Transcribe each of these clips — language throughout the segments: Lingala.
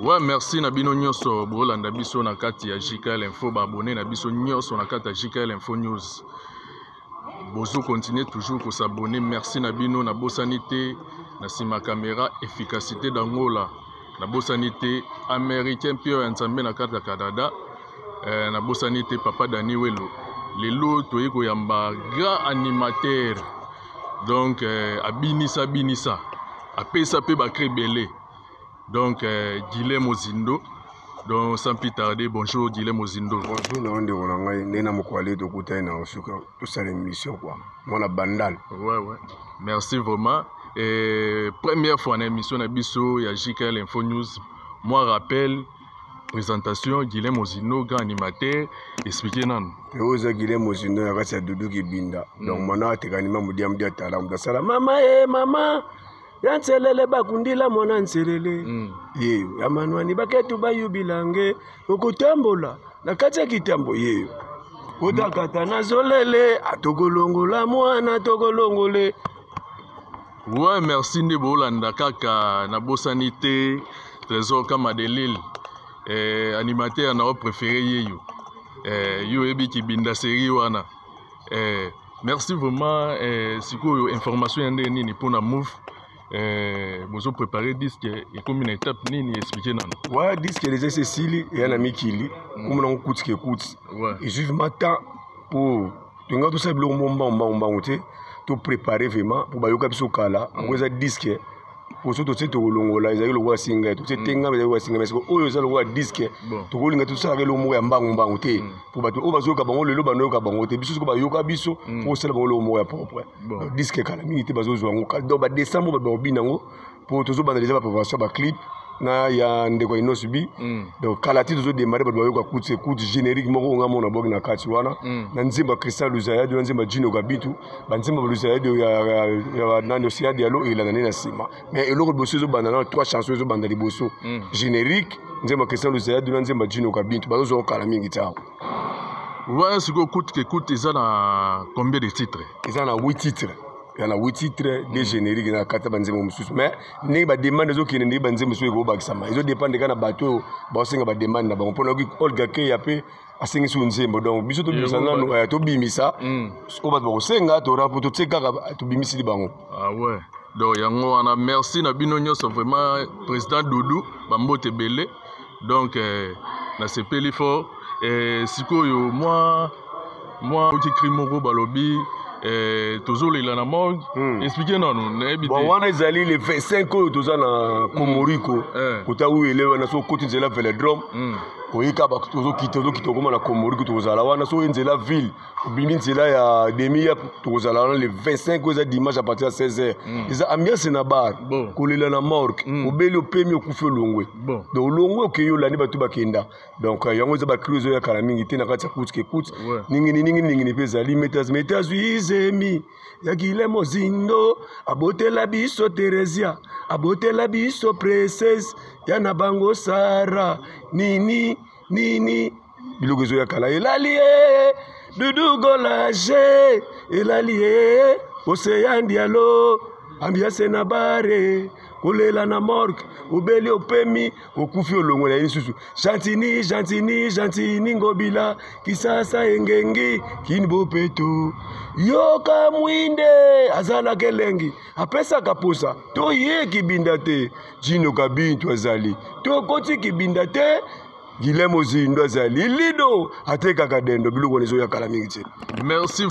Ouais, merci na bino nyonso bolanda biso na kati ya JKL Info, ba abonné na biso nyonso na kati ya JKL Info News. Bozo continuer toujours ko s'abonner. Merci na bino na bosani te na sima caméra efficacité d'Angola. Na bosani te américain pio ya Nzambe na kati ya Canada. Na bosani te papa Dani Welo. Lelo toyei koyamba grand animateur. Donc abinisa binisa. Apesa pe ba cri belé. Donc Guilhem Mozindo. Donc sans plus tarder, bonjour Guilhem Mozindo. Bonjour na ndeko na ngai nde na mokwali tokutani na osuka tosala émission quoi. Mwana Bandal. Ouais. Merci vraiment. Et première fois na émission na biso ya JKL Info News. Moi rappel présentation Guilhem Mozindo, grand animateur, expliquez nanu. Oyo eza Guilhem Mozindo na kati ya Doudou Kibinda. Donc mwana atekani ma mudia mudia tala mutasala mama e mama. Ya nselele bakundila mwana nselele. Yeyo ya manwani baketu bayubilange okotambola na kati ya kitambo yeyo otakata nazolele atokolongola mwana tokolongole. Ouais, merci nde bolanda kaka na bosani te Trésor Kama de Lille, animateur na préféré yeyo, yo yebi Kibinda série wana. Merci vraiment. Sikoyo information ya ndenge nini mpona move, bozo préparer disque ekomi na étape nini, expliquer nanu. Ouais, disque déjà esili eya na mikili komona ngo kuti ke kuti. Ezwi vraiment temps po tonga tosala biloko moko mbangu mbangu mbangu te, to préparer vraiment po bayoka biso kala. Yango eza disque poso totie tokolongola ezalaki lokola singa, totie tenga ezalaki lokola singa, mais oyo eza lokola disque. Tokolinga tosalaka eloko moko ya mbangu mbangu te po bato oyo bazoyoka bango lelo bandoyoka bango te, biso soki bayoka biso po osala bango eloko moko ya propre. Donc disque kala mingi te bazozwa yango. Donc ba décembre bato bakobina yango po tozobanda déjà ba préparation ya ba clip na ya ndeko ya Innoss'B. Donc kala ti tozodémarrer, bato bayoka kuti écoute générique moko nga mona boki na kati wana na nzembo ya Christian Luzayadi, na nzembo ya Gino Kabitu, banzembo ya Luzayadi ya nani Océan Diallo elanda nde na nsima. Mais eloko liboso ezobanda na trois chansons ezobanda liboso, générique, nzembo ya Christian Luzayadi na nzembo ya Gino Kabintu, bazozwa kala mingi ti awa. Wana sikoyo coûte que coûte eza na combien de titres? Eza na 8 titres, ya na 8 titres de générique na kati ya banzembo mosusu. Mais ndenge bademande ezokende, ndenge banzembo mosusu ekobakisama, ezodépendre kaka na bato oyo baosenga bademande na bango. Mpona oki Olga Keya mpe asengisi yo nzembo, donc biso tobimisa nano, tobimisa oyo bato bakosenga, torapo totie kaka tobimisili bango. Ah ouais, donc yango wana. Merci na bino nyonso vraiment. Président Doudou, bambote ebele. Donc nasepeli fort. Sikoyo mwa oki cri moko balobi tozolela na morgue. Explique nanu, nayebi te. Bon, wana ezali le 25 oyo toza na Komoriko. Kota oyo ele wana, so okoti nzela Velodrome, oyika tozokita, tozokita, okoma na Komoriko, tokozala wana. So oye nzela ville, obimi nzela ya demi ya, tokozala wana le 25 oyo eza dimanche à partir ya 16 heures. Eza ambiance na bar, kolela na morgue, obeli, opemi, okufi, olongwe. Donc olongwe, okei, olandi bato bakenda. Donc yango eza bacri ezoyakala mingi te na kati ya coûte que coûte. Ningini ningini ningini mpe ezali metazwi izemi ya Guilhem Mozindo, abotela biso Theresia, abotela biso Princesse ya na bango Sara nini nini. Biloko ezoyakala elali ye Dudu Golage, elali ye Océan Diallo, ambiance na bare, kolela na morgue, obeli, opemi, okufi, olongwe na ye lisusu. Gentini, Gentini, Gentini Ngobila, Kisasa engengi kini bopeto, yoka mwinde azalaka elengi, apesaka posa toye Kibinda te, Jino Kabintu azali, tokoti Kibinda te, Guilhem Mozindo azali lido atekaka dendo. Biloko wana ezoyakala mingi te. Merci.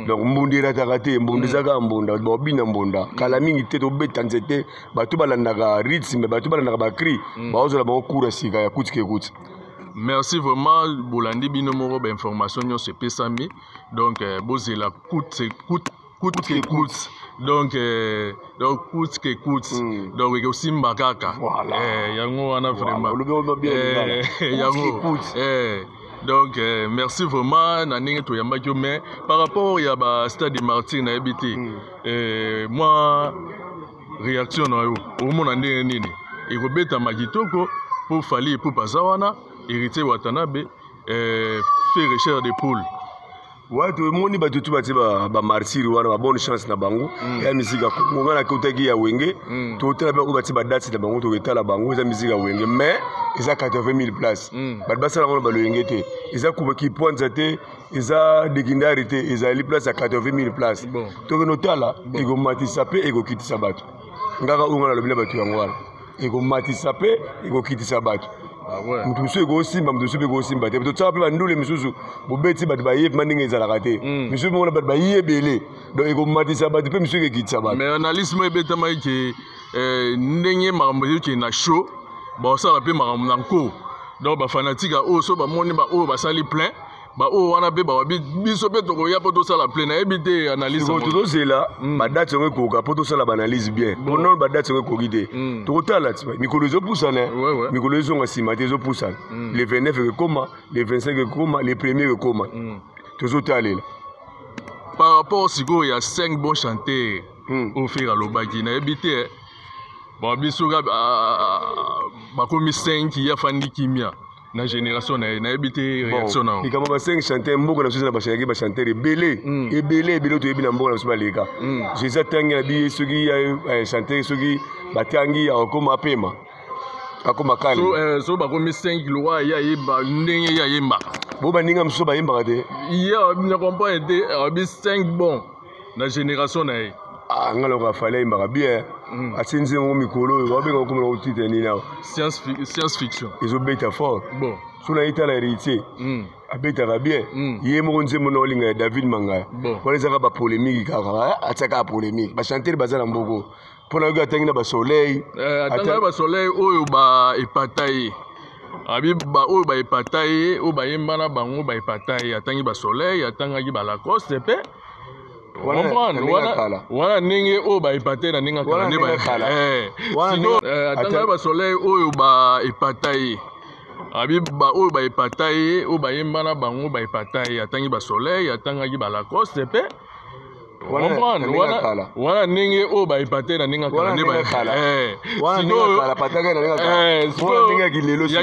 Donc mbunda erataka te, mbunda eza kaka mbunda, babina mbunda kala mingi te, tobeta nzete. Bato balandaka rythme, bato balandaka bacri, baozala bango cours ya sika ya coûte que coûte. Merci vraiment. Bolandi bino moko bainformation nyonso epesami. Donc bozela coûte coûte coûte que coûte. Donc coûte que coûte. Donc ekosimba kaka. Yango wana vraiment. Olobi yango bien, Lingala. Yango. Coûte que coûte. Donc merci vraiment na ndenge toyambaki yo. Mais par rapport ya ba stade de Martyr, nayebi te, mwa réaction na yo, okomona ndenge nini ekobetama kitoko mpo Fally Ipupa aza wana, Héritier Watanabe, Ferre Chair de Poule. Ouais, tomoni bato tu batie bamartyre wana, babonne chance na bango. Ya misika ya Kongo, nga nakotaki ya Wenge. Totala mpe oyo batie badate na bango, toketala bango. Eza misika ya Wenge, mais eza 80 000 place. Bato basala yango na baloyenge te, eza kipwanza te, eza dikindari te, ezali place ya 80 000 place. Tokende otala, ekomatisa mpe ekokitisa bato. Ngaka oyo nga nalobi na bato yango wana, ekomatisa mpe ekokitisa bato. Moto mosusu ekosimba, moto mosusu mpe ekosimba te. Totiaka mpe bandule misusu, bobeti bato baye mpe ndenge ezalaka te. Misusu mpe bato baye ebele, donc ekomatisa bato mpe misusu ekekitisa bato. Mais analyse mo ebetamaki ke ndenge makambo ezokende na show, baosala mpe makambo na nko. Donc bafanatike oyo so bamoni baoyo basali plein, baoyo wana mpe bawabi biso mpe tokoya mpo tosala plein. Nayebi te analyse. Tozozela badate yango ekoka mpo tosala baanalyse bien. Mpo nono badate yango ekoki te. Tokotala mikolo ezopusana, mikolo ezonga nsima te, ezopusana. Le 29 ekokoma, le 25 ekokoma, le premier ekokoma, tozotalela. Par rapport sikoyo ya 5 bons chanteurs oyo Ferre alobaki, nayebi te. Bon, biso bakomi 5, ye afandi kimia na génération na ye. Nayebi te réaction na. Likambo ba 5 chanteur, mboka na biso eza na bachanteur, bachanteur ebele, ebele, ebele. Toyebi na mboka na biso baleka. Jésus atangi na biye, soki chanteur, soki batangi, akokoma apema, akoma calme. So bakomi 5, lokwa ye ayeba ndenge ye ayembaka. Bo baninga mosusu bayembaka te. Ye na comprendre te, abi 5 bon na génération na ye. Ah, nga loka Fally ayembaka bien. Atie nzembo mikolo oyo babenga komona kotite nini awa? Science fiction. Ezobeta fort. So na ye, tala Héritier, abetaka bien. Ye moko nzembo na olinga ya David Mangaya wana, ezaka bapolémique kaka, atiaka polémique. Bachanteur baza na mboko mpo na yoki atangi na basoleil. Atangaki basoleil oyo baepata ye, abi oyo baepata ye, oyo bayemba na bango baepata ye. Atangi basoleil, atangaki balacoste mpe. Wana wana ndenge oyo baepata ye na ndenge akala nde atangaki basoleil oyo baepata ye, abi oyo baepata ye, oyo bayemba na bango baepata ye. Atangi basoleil, atangaki balacoste mpe. Comprendre wana ndenge oyo baepate na ndenge akala nde ya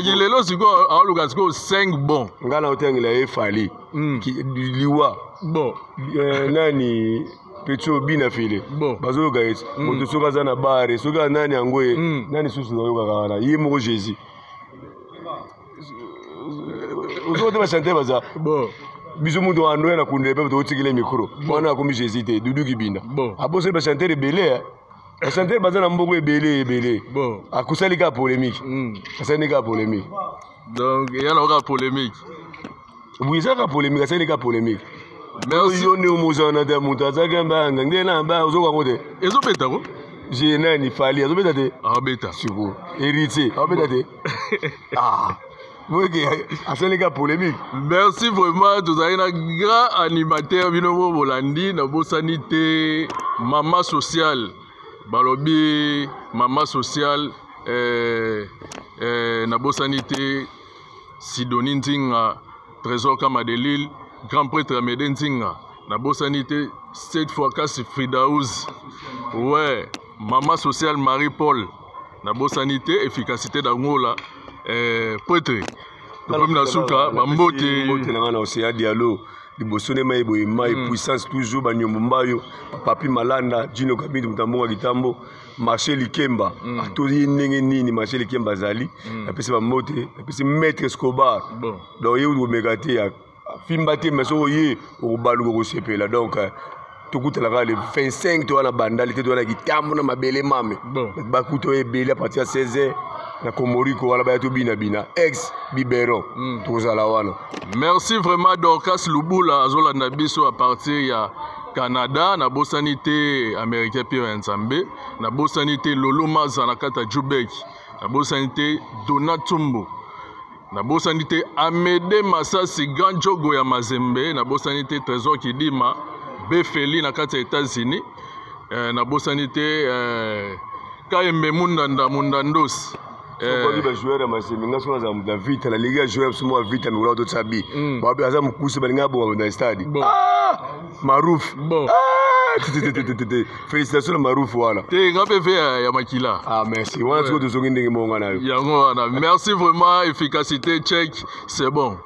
kilelo. Sikoyo aoluka sikoyo 5 bon. Ngai na otangela ye Fally liwa. Nani petit obina file bazoyoka ye moto soki aza na bare, soki nani yango ye nani susu nayokaka wana, ye moko Jésus ozoka te. Bachanteur baza biso mutu andoya na kundele mpe tokotikela micro wana, akomi Jésus te. Dudu Kibinda abosali bachanteur ebele, bachanteur baza na mboko ebele ebele. Akosali kaka polémique, asali kaka polémique. Donc eya na kaka polémique. Oui, eza kaka polémique, asali kaka polémique. Yo nde omozana te, moto azalaki mbanga nde na ba ozoka yango te. Ezobeta ko. Je nani, Fally azobeta te. Azobeta. Sikoyo Héritier azobeta te. Ah, boyeke asali kaka polémique. Merci vraiment, tozali na grand animateur. Bino mo bolandi, nabosani te mama sociale, balobi mama sociale, nabosani te Sidoni Nzinga, Trésor Kama de Lille, grand prêtre Amédée Nzinga, nabosani te cette fois kasi Fridaouz, ouais, mama sociale Marie Paul, nabosani te efficacité d'Angola. Prêtre, tokomi na suka, bambote. Mbote na nga na Océan Dialo, liboso nde mai boye mai, puissance toujours, banyombo mbayo, papi Malanda, Jino Kabindi, moto ambonga kitambo, Marché Likemba. Atoyi ndenge nini Marché Likemba azali. Napesi bambote, napesi maître Escobar. Donc ye komeka te, afimba te, mais soki oye okobaluka, okosepela. Donc tokutanaka le 25, toza na Bandali te, toza na kitambo na mabele mame. Bakuta oyo ebele à partir ya 16 heures na Komoriko wana, baya tobinabina ex biberon. Tokozala wana. Merci vraiment Dorcas Lubula, azolanda biso à partir ya Canada. Nabosani te Américain Pierre ya Nzambe, nabosani te Lolo Maza na kati ya Jubek, nabosani te Donat Tumbo, nabosani te Amede Masasi, grand jogo ya Mazembe, nabosani te Trésor Kidima Befeli na kati ya États-Unis, nabosani te Kayembe Mundanda Mundandos. Soki bajoueur ya Mazembe, nga soki azala moto na Vita, na ligue ya joueur biso moko ya Vita, mikolo totya bi babi aza mokuse, balingi abonga na stade. Maruf, félicitation na Maruf wana. Te, nga mpe ve ya makila. Ah, merci wana. Sikoyo tozongi ndenge monga na yo. Yango wana, merci vraiment, efficacité check, c'est bon.